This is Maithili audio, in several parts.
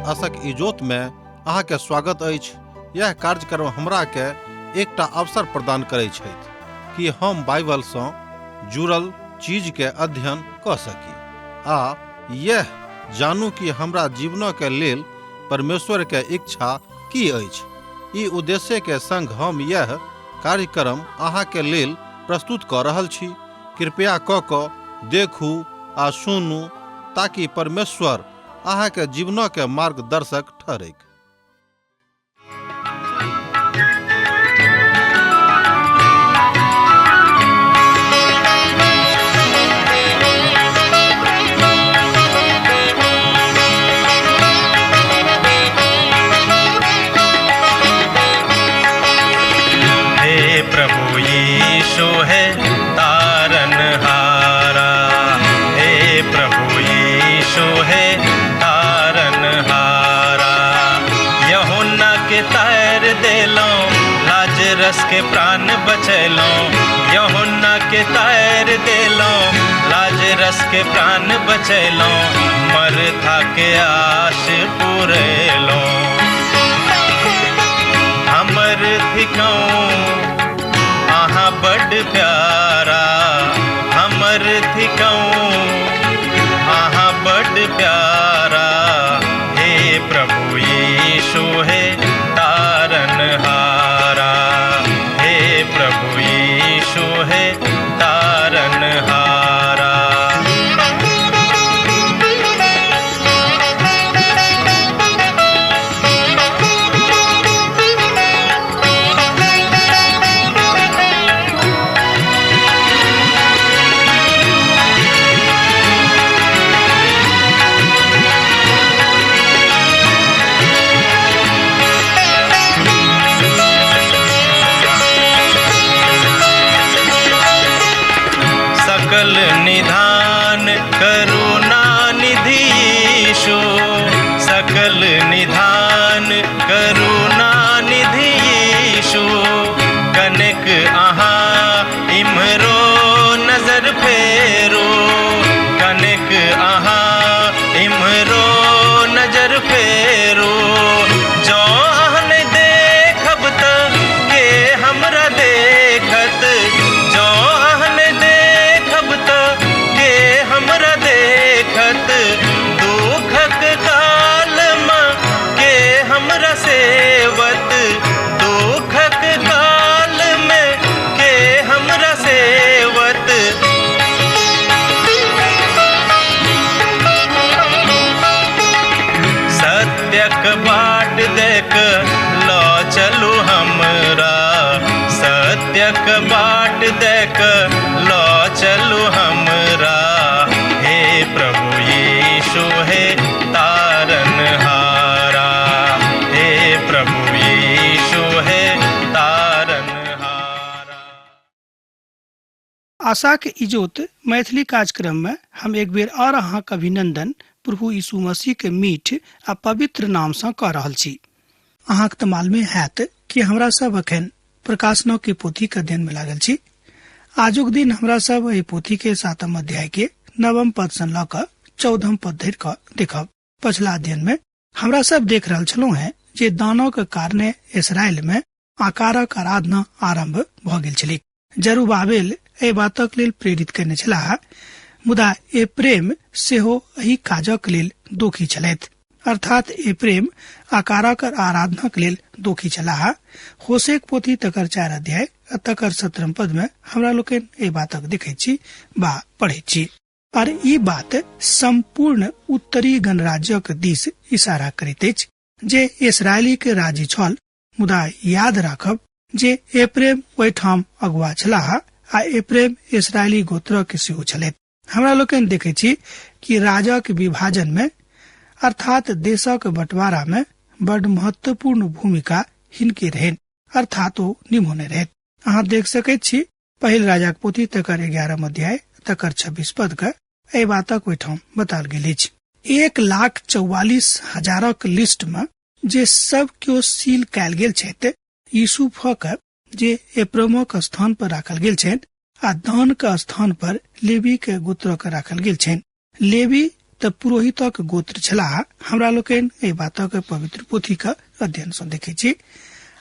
आशक इजोत में अहाँ के स्वागत अछि। यह कार्यक्रम हमरा के एकटा अवसर प्रदान करै छथि कि हम बाइबल सँ जुड़ल चीज के अध्ययन कऽ सकी आ यह जानू कि हमरा जीवन के लेल परमेश्वर के इच्छा की अछि। ई उद्देश्य के संग हम यह कार्यक्रम अहाँ के लेल प्रस्तुत कऽ रहल छी। कृपया कऽ कऽ देखू आ सुनू ताकि परमेश्वर अहाँ के जीवन के मार्गदर्शक ठहरैक। हे प्रभु यीशु है तारन हारा, हे प्रभु यीशु है तारन हारा। यूहन्ना के तार देलो, लाजरस के प्राण बचैलो। यूहन्ना के तार देलो, लाजरस के प्राण बचैलो। मरथा के आश पुरेलो। हमर थिकौं अहाँ बड प्यारा, हमर थिकौं अहाँ बड प्यारा। हे प्रभु यीशु हे तारन हारा, हे प्रभु यीशु हे तारन हारा। सकल निधान करुणा निधि यीशु, सकल निधान करुणा निधि यीशु। कनक अहाँ इम्हरो नजर फेरो, कनक अहाँ इम्हरो नजर फेरो। जँ अहाँ नहि देखब त के हमरा देखत, जँ अहाँ नहि देखब त के हमरा देखत। दुखक काल मे के हमरा सेवत, दुखक काल मे के हमरा सेवत। सत्यक बाट देख ल चलू हमरा, सत्यक बाट देख ल चलू हमरा। हे प्रभु यीशु हे तारन हारा, हे प्रभु यीशु हे तारन हारा। आशाक इजोत मैथिली कार्यक्रम में हम एक बेर और अहाँक अभिनंदन प्रभु यीशु मसीह के मीठ आ पवित्र नाम सँ कऽ रहल छी। अहाँक तऽ मालूमे हैत कि हमरा सब अखन प्रकाशनों के पोथी के अध्ययन में लागल छी। आजुक दिन हमरा सब एहि पोथी के 7 अध्याय के 9 पद सँ लऽ कऽ 14 पद धरि कऽ देखब। पछिला अध्ययन में हमरा सब देख रहल छलहुँ हेँ जे दानव के कारणे इसराइल में आकारक आराधना आरंभ भऽ गेल छलै। जरूबाबेल एहि बातक लेल प्रेरित कयने छलाह, मुदा एप्रेम सेहो एहि काजक लेल दोखी छलथि। अर्थात एप्रेम आकारक आराधनाक लेल दोखी छलाह। होसेक पोथी तकर 4 अध्याय आ तकर 17 पद में हमरा लोकनि एहि बातक देखैत छी बा पढ़ैत छी। और ई बात संपूर्ण उत्तरी गणराज्यक दिस इशारा करैत अछि जे इसरायली के राज्य छल, मुदा याद राखब जे एप्रेम ओहिठाम अगुआ छलाह आ एप्रेम इसरायली गोत्र के सेहो छलथि। हमरा लोकनि देखैत छी कि राजक विभाजन में अर्थात देशक बंटवारा में बड महत्वपूर्ण भूमिका हिनके रहनि, अर्थात ओ निभौने रहथि। अहाँ देख सकैत छी पहिल राजाक पोथी तकर 11 अध्याय तकर 26 पद के एहि बातक ओहिठाम बताओल गेल अछि। 1,44,000 लिस्ट में जे सब केओ सील कयल गेल छथि, यूसुफक जे एप्रेमक स्थान पर राखल गेल छनि आ दान के स्थान पर लेवी के गोत्र के राखल गेल छनि। लेवी त तऽ पुरोहितक गोत्र छलाह। हमरा लोकनि एहि बातक पवित्र पोथीक अध्ययन सँ देखै छी।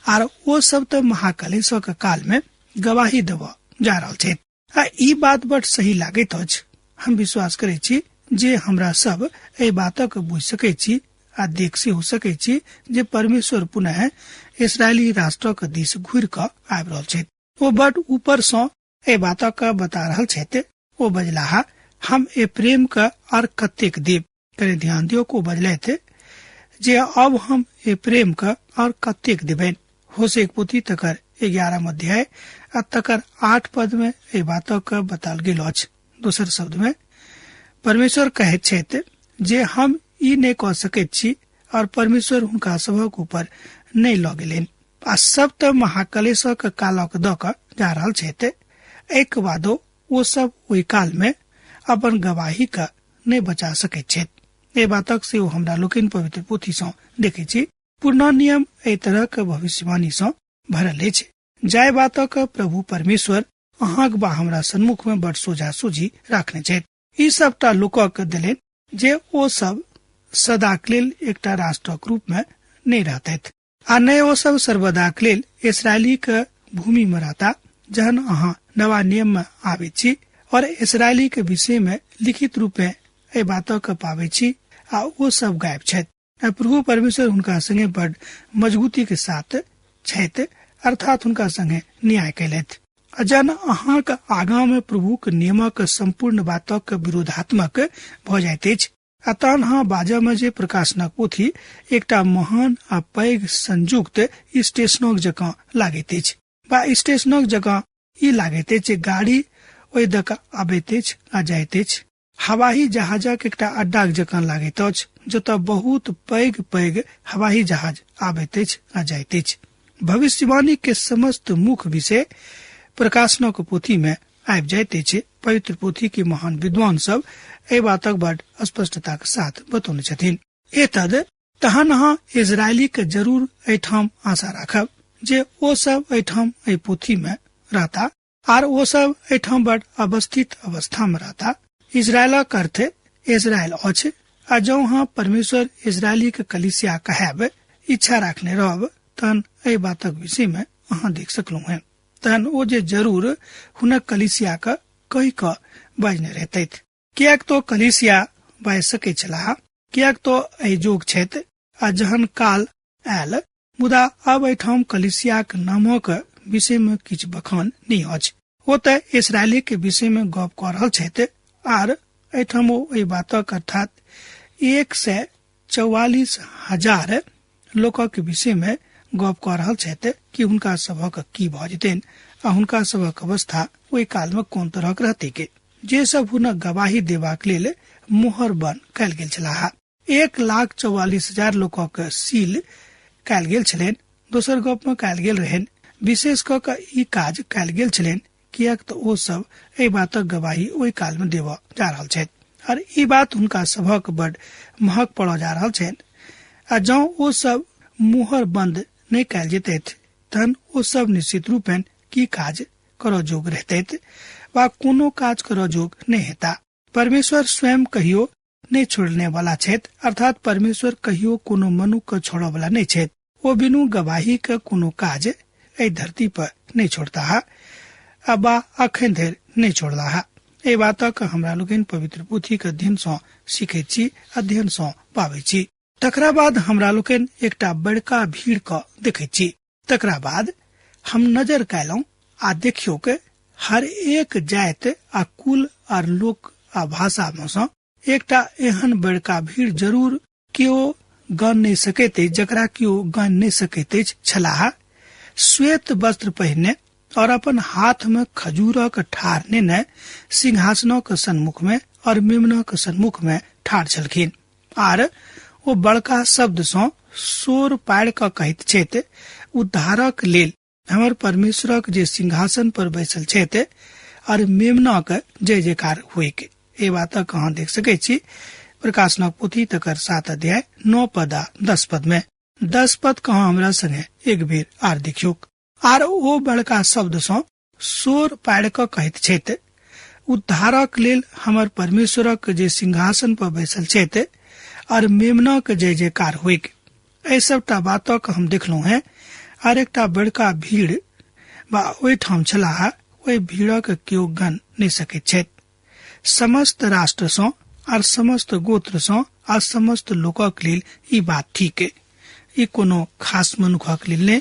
आर ओ सब तऽ महाकलेशक काल मे गवाही देबऽ जा रहल छथि आ ई बात बड सही लागैत अछि। हम विश्वास करै छी जे हमरा सब एहि बातक बुझि सकै छी आ देख सेहो सकै छी जे परमेश्वर पुनः इसराइली राष्ट्रक दिस घुरि कऽ आबि रहल छथि। ओ बड ऊपर सँ एहि बातक बता रहल छथि। ओ बजलाह, हम ए प्रेम के आर कतेक देब। कने ध्यान दियौ, ओ बजलथि जे अब हम ए प्रेम के आर कतेक देबनि। होशेक पोथी तकर 11 अध्याय आ तकर 8 पद में एहि बातक बताल गेल अछि। दोसर शब्द में परमेश्वर कहैत छथि जे हम ई नहि कऽ सकैत छी और परमेश्वर हुनका सभक ऊपर नहि लऽ गेलनि आ सब तऽ महाकलेशक कालक दऽ कऽ जा रहल छथि। एहिके बादो ओ सब ओहि काल में अपन गवाही के नहि बचा सकैत छथि। एहि बातक सेहो हमरा लोकनि पवित्र पोथी सँ देखै छी। पुरना नियम एहि तरहक भविष्यवाणी सँ भरल अछि, जाहि बातक प्रभु परमेश्वर अहाँक बा हमरा सन्मुख में बड सोझा सोझी राखने छथि। ई सबटा लोकक देलनि जे ओ सब सदाक लेल एकटा राष्ट्रक रूप में नहि रहतथि आ नहि ओ सब सर्वदाक लेल इसराइलीक भूमि में रहता। जहन अहाँ नवा नियम में आबैत छी और इसराइली के विषय में लिखित रूप में एहि बातक पाबै छी आ ओ सब गायब छथि। प्रभु परमेश्वर हुनका संगे बड मजबूती के साथ छथि, अर्थात हुनका संगे न्याय कयलथि। आ जहन अहाँक आगाँ में प्रभुक नियमक सम्पूर्ण बातक विरोधात्मक भऽ जाइत अछि आ तहन अहाँ बाजऽ में जे प्रकाशनक पोथी एकटा महान आ पैघ संयुक्त स्टेशनक जकाँ लागैत अछि बा स्टेशनक जकाँ ई लागैत अछि जे गाड़ी ओहि दऽ कऽ आबैत अछि आ जाइत अछि। हवाई जहाजक एकटा अड्डाक जकाँ लागैत अछि जतऽ बहुत पैघ पैघ हवाई जहाज आबैत अछि आ जाइत अछि। भविष्यवाणी के समस्त मुख्य विषय प्रकाशनक पोथी में आबि जाइत अछि। पवित्र पोथी के महान विद्वान सब एहि बातक बड स्पष्टताक साथ बतौने छथिन। एतद तहन अहाँ इजरायली के जरूर एहिठाम आशा राखब जे ओ सब एहिठाम एहि पोथी में रहता आर ओ सब एहिठाम बड अवस्थित अवस्था में रहता। इजरायलक अर्थ इजरायल अछि आ जौं अहाँ परमेश्वर इजरायली के कलीसिया कहब इच्छा राखने रहब तहन एहि बातक विषय में अहाँ देख सकलहुँ हैं। तहन ओ जे जरूर हुनक कलीसिया के कहि कऽ बजने रहतथि, किएक तो कलीसिया बाजि सकैत छलाह, किएक तो एहि जोग छथि आ जहन काल आयल। मुदा अब एहिठाम कलीसियाक नामक विषय में किछु बखान नहि अछि। ओ तऽ इसरायली के विषय में गप कऽ रहल छथि आर एहिठाम ओ एहि बातक अर्थात 144,000 लोकक विषय में गप कऽ रहल छथि कि हुनका सभक की भऽ जेतनि आ हुनका सभक अवस्था ओहि काल में कोन तरहक रहतै के जे सब हुनक गवाही देबाक लेल मोहर बंद कयल गेल छलाह। 1,44,000 लोकक सील कयल गेल छलनि। दोसर गप में कयल गेल रहनि। विशेष कऽ कऽ ई काज कयल गेल छलनि किएक तऽ ओ सब एहि बातक गवाही ओहि काल में देबऽ जा रहल छथि और ई बात हुनका सभक बड महग पड़ऽ जा रहल छनि। आ जँ ओ सब मोहर बंद नहि कयल जेतथि तहन ओ सब निश्चित रूपेण की काज करऽ जोग रहतथि वा कोनो काज करऽ जोग नहि हेता। परमेश्वर स्वयं कहियो नहि छोड़ने वाला छथि, अर्थात परमेश्वर कहियो कोनो मनुख के छोड़ऽ वाला नहि छथि। ओ बिनु गवाही के कोनो काज एहि धरती पर नहि छोड़ताह आ बा अखन धरि नहि छोड़लाह। एहि बातक हमरा लोकनि पवित्र पोथी के अध्ययन सँ सीखैत छी, अध्ययन सँ पाबै छी। तकरा बाद हमरा लोकनि एकटा बड़का भीड़ के देखैत छी। तकरा बाद हम नजर कयलहुँ आ देखियौ के हर एक जाति आ कुल आर लोक आ भाषा में सँ एकटा एहन बड़का भीड़ जरूर केओ गन नहि सकैत अछि, जकरा केओ गन नहि सकैत अछि छलाह। श्वेत वस्त्र पहिरने और अपन हाथ में खजूरक ठार नेने सिंहासनक सन्मुख में और मेमनाक सन्मुख में ठार छलखिन आर ओ बड़का शब्द सँ शोर पाड़ि कऽ कहैत छथि, उद्धारक लेल हमर परमेश्वरक जे सिंहासन पर बैसल छथि और मेमनाक जय जयकार होइक। एहि बातक अहाँ देख सकैत छी प्रकाशनक पोथी तकर 7 अध्याय 9 पद आ 10 पद में। 10 पद कहाँ हमरा संगे एक बेर आर देखियौक। आर ओ बड़का शब्द सँ शोर पाड़ि कऽ कहैत छथि, उद्धारक लेल हमर परमेश्वरक जे सिंहासन पर बैसल छथि और मेमनाक जय जयकार होइक। एहि सबटा बातक हम देखलहुँ हैं। आर एकटा बड़का भीड़ बा ओहिठाम छलाह, ओहि भीड़क केओ गण नहि सकैत छथि। समस्त राष्ट्र सँ और समस्त गोत्र सँ आ समस्त लोकक लेल ई बात ठीक। ई कोनो खास मनुखक लेल नहि,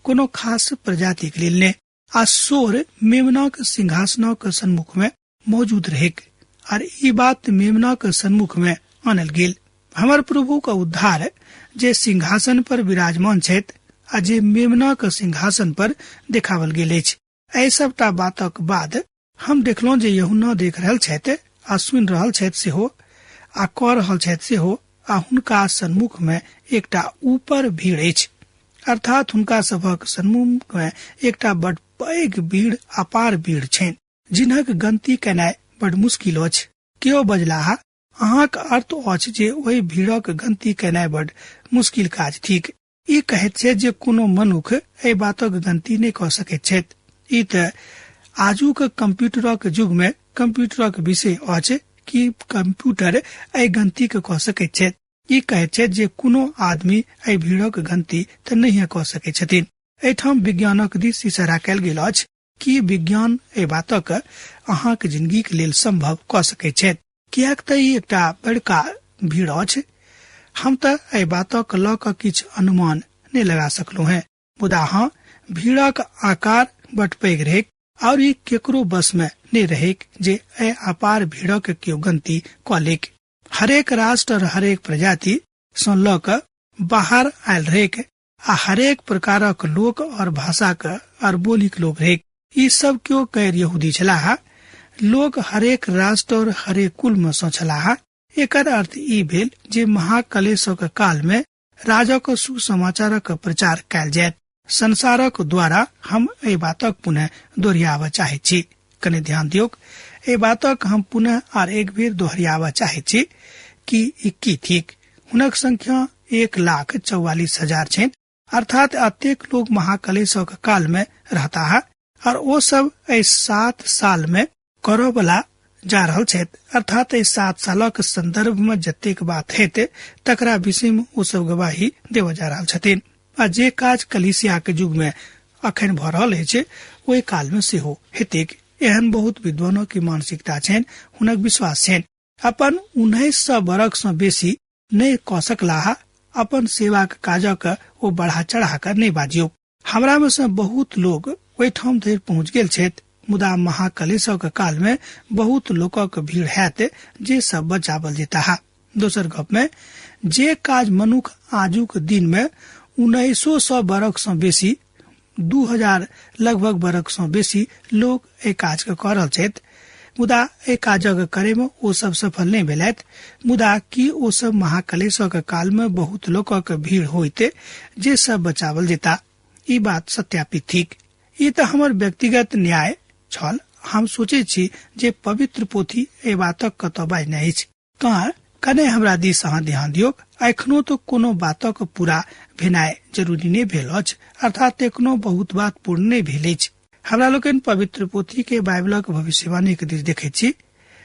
कोनो खास प्रजातिक लेल नहि। आ सोर मेमनाक सिंहासनक सन्मुख में मौजूद रहेक और ई बात मेमनाक सन्मुख में आनल गेल। हमर प्रभु का उद्धार जे सिंहासन पर विराजमान छथि आ जे मेमनाक सिंहासन पर देखावल गेल अछि। एहि सबटा बातक बाद हम देखलहुँ जे यूहन्ना देख रहल छथि आ सुनि रहल छथि सेहो आ कऽ रहल छथि सेहो, आ हुनका सन्मुख में एकटा ऊपर भीड़ अछि, अर्थात हुनका सभक सन्मुख में एकटा बड़ पैघ भीड़, अपार भीड़ छनि, जिनक गनती केनाइ बड़ मुश्किल अछि। केओ बजलाह, अहाँक अर्थ अछि जे ओहि भीड़क गनती केनाइ बड़ मुश्किल काज थिक। ई कहैत छै जे कोनो मनुख एहि बातक गनती नहि कऽ सकैत छथि। ई तऽ आजुक कंप्यूटरक युग में कंप्यूटरक विषय अछि कि कंप्यूटर एहि गनती के कऽ सकैत छथि। ई कहैत छथि जे कोनो आदमी एहि भीड़क गनती तऽ नहिए कऽ सकैत छथिन। एहिठाम विज्ञानक दिस इशारा कयल गेल अछि कि विज्ञान एहि बातक अहाँक जिंदगीक लेल संभव कऽ सकैत छथि, किएक तऽ ई एकटा बड़का भीड़ अछि। हम तऽ एहि बातक लऽ कऽ किछु अनुमान नहि लगा सकलहुँ हेँ, मुदा हँ, भीड़क आकार बड पैघ रहैक और ई केकरो बस में नहि रहैक जे एहि अपार भीड़क केओ गनती कऽ लेक। हरेक राष्ट्र और हरेक प्रजाति सँ लऽ कऽ बाहर आयल रहैक आ हरेक प्रकारक लोक और भाषाक और बोलीक लोक रहैक। ई सब केओ गैर यहूदी छलाह। लोक हरेक राष्ट्र और हरेक कुल में सँ छलाह। एकर अर्थ ई भेल जे महाकलेशक काल में राजक सुसमाचारक प्रचार कयल जायत। संसारक द्वारा हम एहि बातक पुनः दोहराबऽ चाहैत छी। कने ध्यान दियौक, एहि बातक हम पुनः आर एक बेर दोहराबऽ चाहैत छी कि ई की थिक। हुनक संख्या 1,44,000 छनि, अर्थात अतेक लोग महाकलेशक काल में रहता है और ओ सब एहि 7 साल में करऽ वाला जा रहल छथि। अर्थात एहि 7 सालक संदर्भ में जतेक बात हेतै तकरा विषय में ओ सब गवाही देबऽ जा रहल छथिन। आ जे काज कलीसिया के युग में अखन भऽ रहल अछि ओहि काल में सेहो हेतैक। एहन बहुत विद्वानक के मानसिकता छनि, हुनक विश्वास छनि। अपन 1900 बरख सँ बेसी नहि कऽ सकलाह। अपन सेवाक काजक ओ बढ़ा चढ़ा कऽ नहि बाजियौ। हमरा में सँ बहुत लोग ओहिठाम धरि पहुँच गेल छथि, मुदा महाकलेशक काल में बहुत लोकक भीड़ हैत जे सब बचावल जेताह। दोसर गप में जे काज मनुख आजुक दिन में 1900 बरख सँ बेसी, 2000 लगभग बरख सँ बेसी लोग एहि काज के कऽ रहल छथि, मुदा एहि काजक करे में ओ सब सफल नहि भेलथि। मुदा की ओ सब महाकलेशक काल में बहुत लोकक भीड़ होइत जे सब बचावल जेता, ई बात सत्यापित थिक। ई तऽ हमर व्यक्तिगत न्याय छल। हम सोचै छी जे पवित्र पोथी एहि बातक कतऽ बाजने अछि। तँ कने हमरा दिस अहाँ ध्यान दियौक। एखनो तो कोनो बातक पूरा भेनाइ जरूरी नहि भेल अछि, अर्थात एखनो बहुत बात पूर्ण नहि भेल अछि। हमरा लोकनि पवित्र पोथी के बाइबलक भविष्यवाणी के दिस देखैत छी,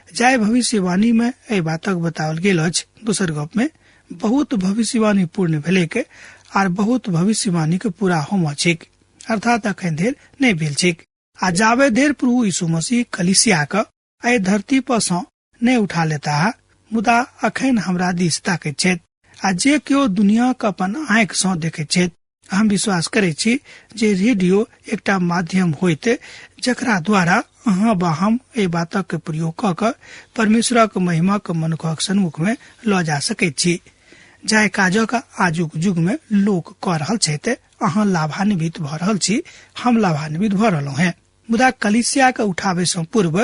जाहि भविष्यवाणी में एहि बातक बताओल गेल अछि। दोसर गप में बहुत भविष्यवाणी पूर्ण भेलैक आर बहुत भविष्यवाणी के पूरा होमऽ छैक, अर्थात अखन धरि नहि भेल छैक। आ जाबे धरि प्रभु यीशु मसीह कलीसिया के एहि धरती पर सँ नहि उठा लेताह, मुदा अखन हमरा दिस ताकैत छथि आ जे केओ दुनिया के अपन आँखि सँ देखैत छथि। हम विश्वास करैत छी जे रेडियो एकटा माध्यम होइत जकरा द्वारा अहाँ वा हम एहि बातक प्रयोग कऽ कऽ परमेश्वरक महिमाक मनुखक सन्मुख में लऽ जा सकैत छी। जाहि काजक आजुक युग में लोक कऽ रहल छथि, अहाँ लाभान्वित भऽ रहल छी, हम लाभान्वित भऽ रहलहुँ हेँ। मुदा कलीसिया के उठाबै सँ पूर्व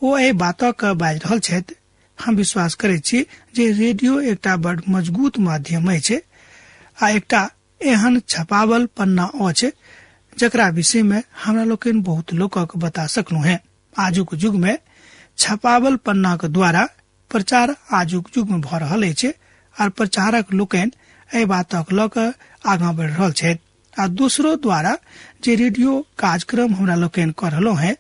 ओ एहि बातक बाजि रहल छथि। हम विश्वास करैत छी जे रेडियो एकटा बड़ मजबूत माध्यम अछि आ एकटा एहन छपावल पन्ना अछि जकरा विषय में हमरा लोकनि बहुत लोकक बता सकलहुँ हेँ। आजुक युग में छपावल पन्नाक द्वारा प्रचार आजुक युग में भऽ रहल अछि आर प्रचारक लोकनि एहि बातक लऽ कऽ आगाँ बढ़ि रहल छथि। आ दोसरो द्वारा जे रेडियो कार्यक्रम हमरा लोकनि कऽ रहलहुँ हेँ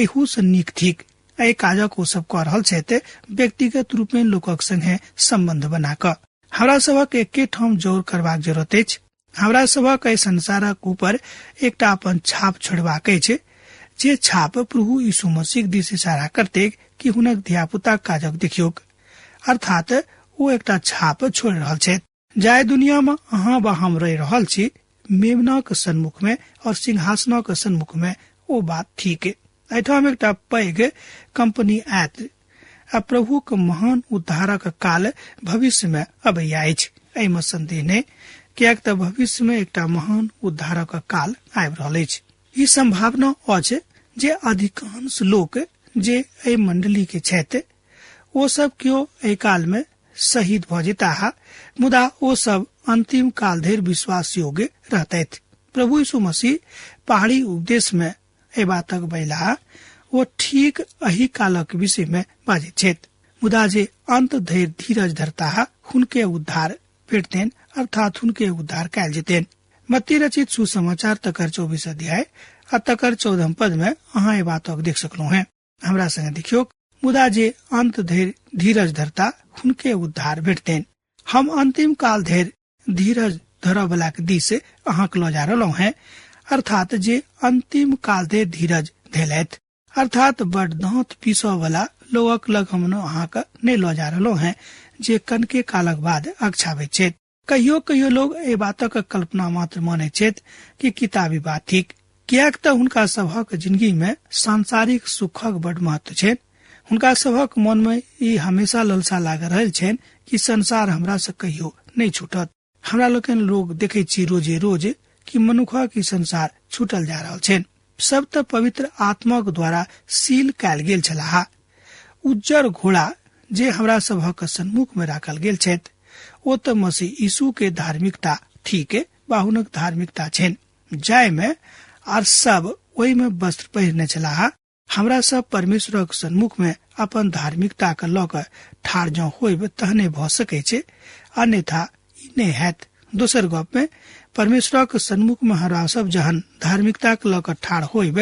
एहू सँ नीक थिक। एहि काजक ओ सब कऽ रहल छथि व्यक्तिगत रूप में लोकक संगे संबंध बना कऽ। हमरा सभक एके ठाम जोर करबाक जरूरत अछि। हमरा सभक एहि संसारक ऊपर एकटा अपन छाप छोड़बाक अछि, जे छाप प्रभु यीशु मसीह दिस इशारा करते कि हुनक धियापुता काजक देखियौक, अर्थात ओ एकटा छाप छोड़ि रहल छथि। जाहि दुनिया में अहाँ वा हम रहि रहल छी, मेमनाक सन्मुख में और सिंहासनक सन्मुख में ओ बात ठीक। एहिठाम एकटा पैघ कंपनी आयत आ प्रभुक महान उद्धारक काल भविष्य में अबैया अछि, एहिमे संदेह नहि, किएक तऽ भविष्य में एकटा महान उद्धारक काल आबि रहल अछि। ई संभावना अछि जे अधिकांश लोक जे एहि मंडली के छथि ओ सब केओ एहि काल में शहीद भऽ जेताह, मुदा ओ सब अंतिम काल धरि विश्वास योग्य रहतथि। प्रभु यीशु मसीह पहाड़ी उपदेश में एहि बातक बजलाह, ओ ठीक एहि कालक विषय में बाजैत छथि, मुदा जे अंत धरि धीरज धरताह हुनके उद्धार भेटतेन, अर्थात हुनके उद्धार कयल जेतेन। मत्ती रचित सुसमाचार तकर 24 अध्याय आ तकर 14 पद में अहाँ एहि बातक देख सकलहुँ हैं। हमरा संगे देखियौ, मुदा जे अंत धरि धीरज धरता हुनके उद्धार भेटतेन। हम अंतिम काल धरि धीरज धरऽ वाला के दिस अहाँक लऽ जा रहलहुँ हैं, अर्थात जे अंतिम काल धरि धीरज धेलथि, अर्थात बड दांत पीसऽ वाला लोगक लग हम अहाँक नहि लऽ जा रहलहुँ हैं जे कनके कालक बाद अकछाबैत छथि। कहियो कहियो लोग एहि बातक कल्पना मात्र मानैत छथि कि किताबी बात थिक, किएक तऽ हुनका सभक जिंदगी में सांसारिक सुखक बड महत्व छनि। हुनका सभक मन में ई हमेशा ललसा लागल रहल छनि कि संसार हमरा से कहियो नहि छूटत। हमरा लोकनि लोग देखै छी रोजे रोज कि मनुखक ई संसार छूटल जा रहल छनि। सब तऽ पवित्र आत्माक द्वारा सील कयल गेल छलाह। उज्जर घोड़ा जे हमरा सभक सन्मुख में राखल गेल छथि ओ तऽ मसीह यीशु के धार्मिकता ठीक बा हुनक धार्मिकता छनि, जाहि में आर सब ओहि में वस्त्र पहिरने छलाह। हमरा सब परमेश्वरक सन्मुख में अपन धार्मिकता के लऽ कऽ ठाढ़ जँ होइब तहने भऽ सकै छै, अन्यथा ई नहि हैत। दोसर गप में परमेश्वरक सन्मुख में हमरा सब जहन धार्मिकता के लऽ कऽ ठाढ़ होइब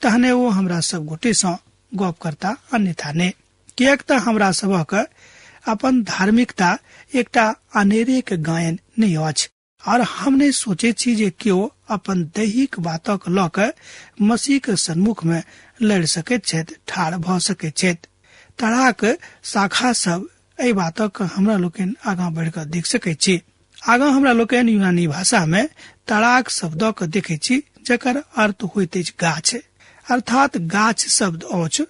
तहने ओ हमरा सब गोटे सँ गप करता, अन्यथा नहि। किएक तऽ हमरा सबक अपन धार्मिकता एकटा अनेरे के गायन नहि अछि, और हम नहि सोचै छी जे केओ अपन दैहिक बातक लऽ कऽ मसीह के सन्मुख में लड़ि सकैत छथि, ठाढ़ भऽ सकैत छथि। तड़ाक शाखा सब एहि बातक हमरा लोकनि आगाँ बढ़ि कऽ देख सकैत छी। आगाँ हमरा लोकनि यूनानी भाषा में तड़ाक शब्दक देखै छी, जकर अर्थ होइत अछि गाछ, अर्थात गाछ शब्द अछि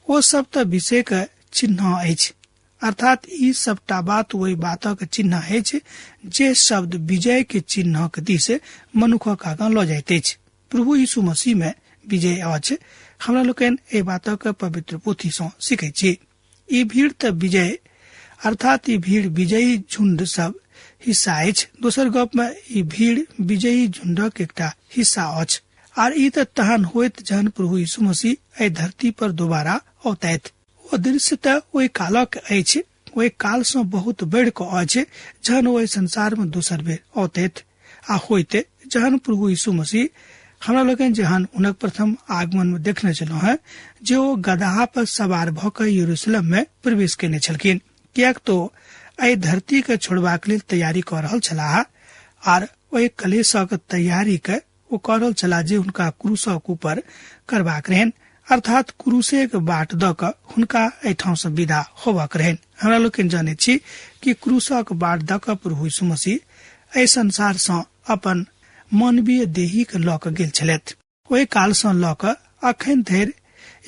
ओ सब तऽ विषय के चिन्ह अछि, अर्थात ई सबटा बात ओहि बातक चिन्ह अछि जे शब्द विजय के चिन्हक दिस मनुखक आगाँ लऽ जाइत अछि। प्रभु यीशु मसीह में विजय अछि। हमरा लोकनि एहि बातक पवित्र पोथी सँ सीखै छी। ई भीड़ तऽ विजय, अर्थात ई भीड़ विजयी झुंड सब हिस्सा अछि। दोसर गप में ई भीड़ विजयी झुंडक एकटा हिस्सा अछि, आर ई तऽ तहन होइत जहन प्रभु यीशु मसीह एहि धरती पर दोबारा औतैथ। ओ दृश्य तऽ ओहि कालक अछि, ओहि काल सँ बहुत बढ़ि कऽ अछि जहन ओ एहि संसार में दोसर बेर औतैथ आ होइत जहन प्रभु यीशु मसीह हमरा लोकनि जहन हुनक प्रथम आगमन में देखने छलहुँ हैं जे ओ गदहा पर सवार भऽ कऽ यरूशलेम में प्रवेश केने छलखिन, किएक तो एहि धरती के छोड़बाक लेल तैयारी कऽ रहल छलाह आर ओहि कलेशक तैयारी के ओ कऽ रहल छलाह जे हुनका क्रूसक ऊपर करबाक रहनि, अर्थात क्रूसेक बाट दऽ कऽ हुनका एहिठाम सँ विदा होबाक रहनि। हमरा लोकनि जनैत छी कि क्रूसक बाट दऽ कऽ प्रभु यीशु मसीह एहि संसार सँ अपन मानवीय देही के लऽ कऽ गेल छलथि। ओहि काल सँ लऽ कऽ अखन धरि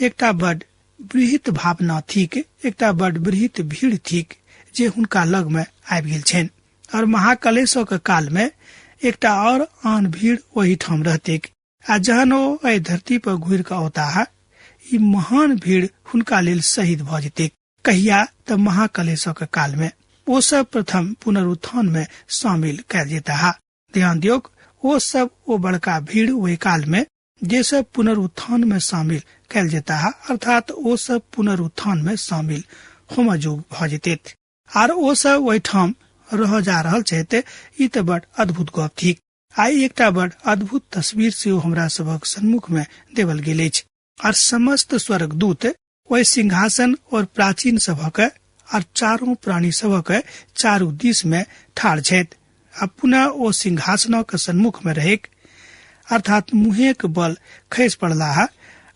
एकटा बड बृहत भावना थिक, एकटा बड बृहत भीड़ थिक जे हुनका लग में आबि गेल छनि, और महाकलेशक काल में एकटा और आन भीड़ ओहिठाम रहतैक, आ जहन ओ एहि धरती पर घुरि कऽ औताह ई महान भीड़ हुनका लेल शहीद भऽ जेतैक। कहिया? तऽ महाकलेशक काल में ओ सब प्रथम पुनरुत्थान में शामिल कयल जेताह। ध्यान दियौक, ओ सब ओ बड़का भीड़ ओहि काल में जे सब पुनरुत्थान में शामिल कयल जेताह, अर्थात ओ सब पुनरुत्थान में शामिल होमय जोग भऽ जेतैथ, आर ओ सब ओहिठाम रह जा रहल छथि। ई तऽ बड़ अद्भुत गप थिक। आइ एकटा बड़ अद्भुत तस्वीर सेहो हमरा सबक सन्मुख में देवल गेल अछि, आर समस्त स्वर्गदूत ओहि सिंहासन और प्राचीन सभक और चारो प्राणी सभक चारू दिश में ठाढ़ छथि आ पुनः ओ सिंहासनक सन्मुख में रहैक, अर्थात मुहेक बल खसि पड़लाह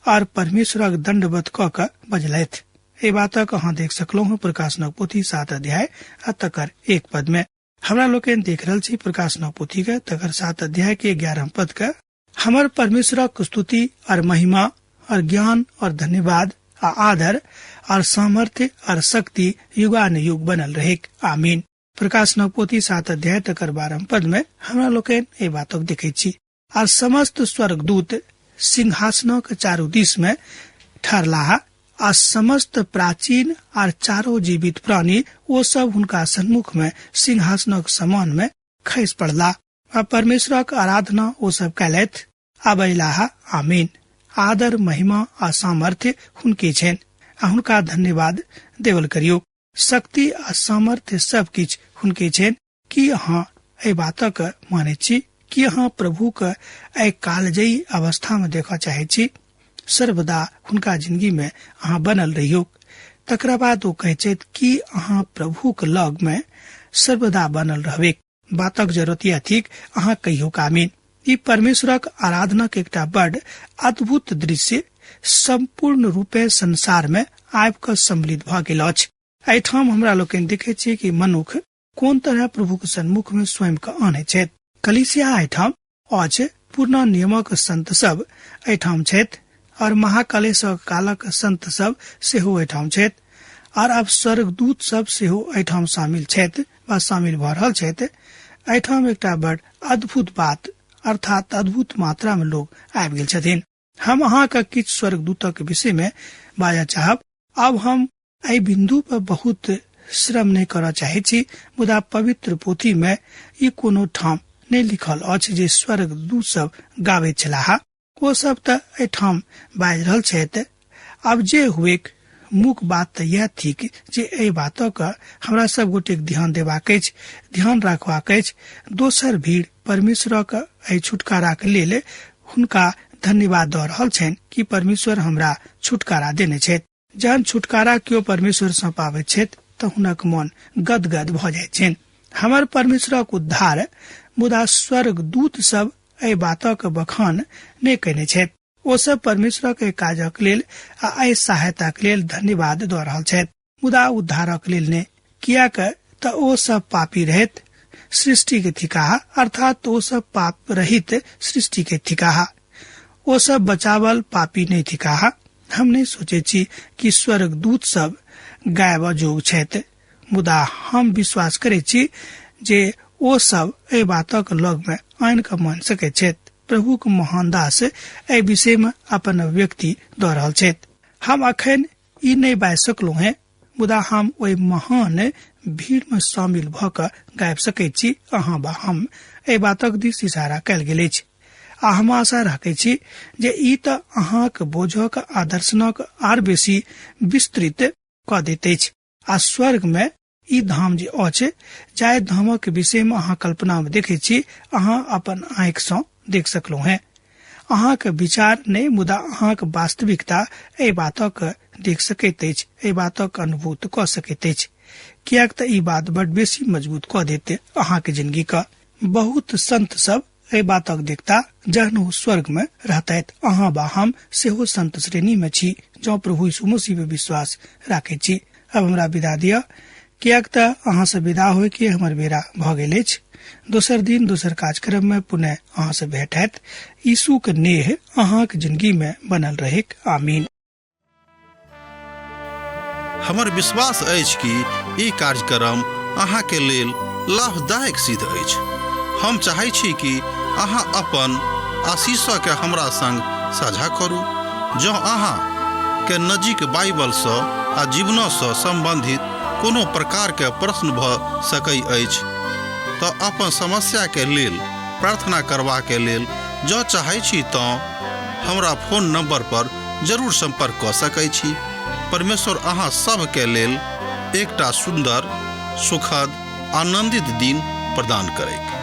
और परमेश्वरक दंडवत कऽ कऽ बजलथि। एहि बातक अहाँ देख सकलहुँ हँ प्रकाशनक पोथी 7 अध्याय आ तकर 1 पद में। हमरा लोकनि देख रहल छी प्रकाशनक पोथी के तकर 7 अध्याय के 11 पद के, हमर परमेश्वरक स्तुति और महिमा और ज्ञान और धन्यवाद आ आदर और सामर्थ्य और शक्ति युगानुयुग बनल रहेक, आमीन। प्रकाशनक पोथी 7 अध्याय तकर 12 पद में हमरा लोकनि एहि बातक देखैत छी। आर समस्त स्वर्गदूत सिंहासनक चारू दिश में ठहरलाह आ समस्त प्राचीन आर चारो जीवित प्राणी ओ सब हुनका सन्मुख में सिंहासनक समान में खसि पड़लाह आ परमेश्वरक आराधना ओ सब कयलथि आ बजलाह, आमीन। आदर, महिमा आ सामर्थ्य हुनके छनि आ हुनका धन्यवाद देवल करियौ। शक्ति आ सामर्थ्य सब किछु हुनके छनि। की अहाँ एहि बातक मानै छी? की अहाँ प्रभुक एहि कालजयी अवस्था में देखऽ चाहै छी? सर्वदा हुनका जिंदगी में अहाँ बनल रहियौ। तकरा बाद ओ कहै छथि, की अहाँ प्रभुक लग में सर्वदा बनल रहबै? बातक जरूरत यह थिक अहाँ कहियौ आमीन। ई परमेश्वरक आराधनाक एकटा बड अद्भुत दृश्य संपूर्ण रूपे संसार में आबि कऽ सम्मिलित भऽ गेल अछि। एहिठाम हमरा लोकनि देखै छियै कि मनुख कोन तरह प्रभुक सन्मुख में स्वयं के आनै छथि। कलीसिया एहिठाम अछि, पुरना नियमक संत सब एहिठाम छथि और महाकलेश कालक संत सब सेहो एहिठाम छथि और आब स्वर्गदूत सब सेहो एहिठाम शामिल छथि वा शामिल भऽ रहल छथि। एहिठाम एकटा बड़ अद्भुत बात अर्थात अद्भुत मात्रा में लोग आबि गेल छथिन। हम अहाँके किछु स्वर्गदूतक विषय में बाजऽ चाहब। आब हम एहि बिंदु पर बहुत श्रम नहि करऽ चाहै छी, मुदा पवित्र पोथी में ई कोनो ठाम नहि लिखल अछि जे स्वर्गदूत सब गाबैत छलाह। ओ सब तऽ एहिठाम बाजि रहल छथि। आब जे हुएक, मुख्य बात तऽ यैह थिक जे एहि बातक हमरा सब गोटेक ध्यान देबाक अछि, ध्यान राखबाक अछि। दोसर भीड़ परमेश्वरक एहि छुटकाराक लेल हुनका धन्यवाद दऽ रहल छनि कि परमेश्वर हमरा छुटकारा देने छथि। जहन छुटकारा केओ परमेश्वर सँ पाबैत छथि तऽ हुनक मन गदगद भऽ जाइत छनि। हमर परमेश्वरक उद्धार, मुदा स्वर्गदूत सब एहि बातक बखान नहि कयने छथि। ओ सब परमेश्वरक एहि काजक लेल आ एहि सहायताक लेल धन्यवाद दऽ रहल छथि, मुदा उद्धारक लेल नहि, किएक तऽ ओ सब पापी रहैत सृष्टि के थिकाह, अर्थात ओ सब पाप रहित सृष्टि के थिकाह। ओ सब बचावल पापी नहि थिकाह। हम नहि सोचै छी कि स्वर्गदूत सब गायब जोग छथि, मुदा हम विश्वास करै छी जे ओ सब एहि बातक लग में आनि कऽ मान सकैत छथि। प्रभुक महान दास एहि विषय में अपन अभिव्यक्ति दऽ रहल छथि। हम अखन ई नहि बाजि सकलहुँ हेँ, मुदा हम ओहि महान भीड़ में शामिल भऽ कऽ गाबि सकैत छी। अहाँ वा हम एहि बातक दिस इशारा कयल गेल अछि आ हम आशा राखै छी जे ई तऽ अहाँक बोझक आ दर्शनक आर बेसी विस्तृत कऽ दैत अछि। आ स्वर्ग में ई धाम जे अछि, जाहि धामक विषय में अहाँ कल्पना में देखै छी, अहाँ अपन आँखि सँ देख सकलहुँ हेँ। अहाँक विचार नहि, मुदा अहाँक वास्तविकता एहि बातक देख सकैत अछि, एहि बातक अनुभूत कऽ सकैत अछि, किएक तऽ ई बात बड बेसी मजबूत कऽ देत अहाँक जिंदगी क। बहुत संत सब एहि बातक देखता जहन ओ स्वर्ग में रहतैथ। अहाँ वा हम सेहो संत श्रेणी में छी जँ प्रभु यीशु मसीह पे विश्वास राखै छी। अब हमरा विदा दिअ, किएक तऽ अहाँ सँ विदा होय के हमर बेरा भऽ गेल अछि। दोसर दिन दोसर कार्यक्रम में पुनः अहाँ सँ भेंट हैत। यीशु के नेह अहाँक जिंदगी में बनल रहेक। आमीन। हमर विश्वास अछि कि ई कार्यक्रम अहाँके लेल लाभदायक सिद्ध अछि। हम चाहै छी कि अहाँ अपन आशीषके हमरा संग साझा करू। जँ अहाँ के नजीक बाइबलसँ आ जीवनसँ सम्बन्धित कोनो प्रकारके प्रश्न भऽ सकै अछि तऽ अपन समस्याके लेल प्रार्थना करबाके लेल जँ चाहै छी तँ हमरा फोन नंबर पर जरूर संपर्क कऽ सकै छी। परमेश्वर अहाँ सभके लेल एकटा सुन्दर, सुखद, आनंदित दिन प्रदान करैक।